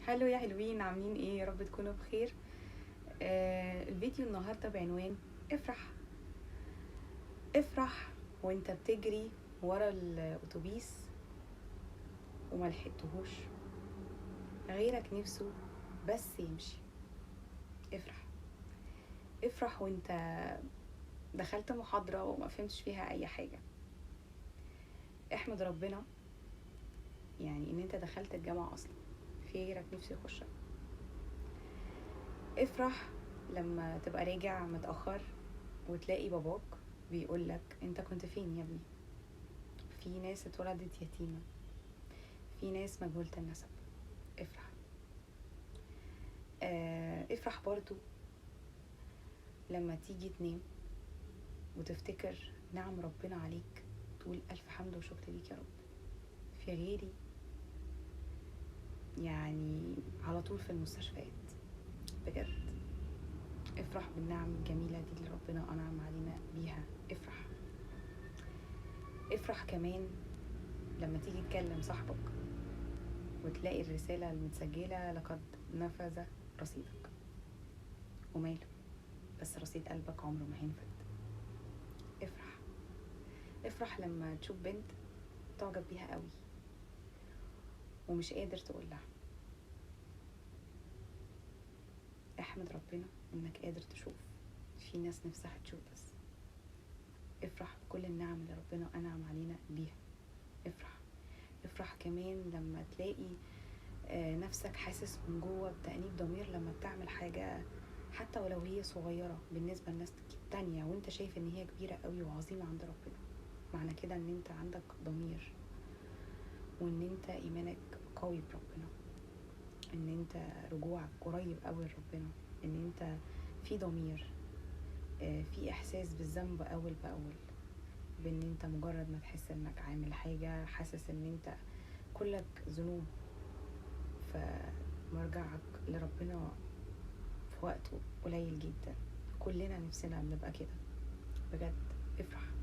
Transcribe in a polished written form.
Hello يا حلوين، عاملين ايه؟ يا رب تكونوا بخير. الفيديو النهارده بعنوان افرح. افرح وانت بتجري ورا الاتوبيس وما لحقتهوش، غيرك نفسه بس يمشي. افرح. افرح وانت دخلت محاضرة وما فهمتش فيها اي حاجة. احمد ربنا يعني ان انت دخلت الجامعة اصلا، في غيرك نفسه يخشها. افرح لما تبقى راجع متأخر وتلاقي باباك بيقولك انت كنت فين يا ابني. في ناس اتولدت يتيمة، في ناس مجهولة النسب. افرح. افرح برضو لما تيجي تنام وتفتكر نعم ربنا عليك، تقول ألف حمد وشكر ليك يا رب. في غيري يعني على طول في المستشفيات. بجد افرح بالنعم الجميلة دي اللي ربنا أنعم علينا بيها. افرح. افرح كمان لما تيجي تكلم صاحبك وتلاقي الرسالة المتسجلة لقد نفذ رصيدك، وماله، بس رصيد قلبك عمره ما هينفد. افرح. افرح لما تشوف بنت تعجب بيها قوي ومش قادر تقول لها. احمد ربنا انك قادر تشوف، في ناس نفسها تشوف بس. افرح بكل النعم اللي ربنا انعم علينا بيها. افرح. افرح كمان لما تلاقي نفسك حاسس من جوه بتأنيب ضمير لما بتعمل حاجة حتى ولو هي صغيرة بالنسبة لناس تانية وانت شايف ان هي كبيرة قوي وعظيمة عند ربنا. معنى كده ان انت عندك ضمير، وان انت ايمانك قوي بربنا، ان انت رجوعك قريب قوي لربنا، ان انت في ضمير، في احساس بالذنب اول باول، بان انت مجرد ما تحس انك عامل حاجة حاسس ان انت كلك ذنوب، فمرجعك لربنا في وقته قليل جدا. كلنا نفسنا بنبقى كده. بجد افرح.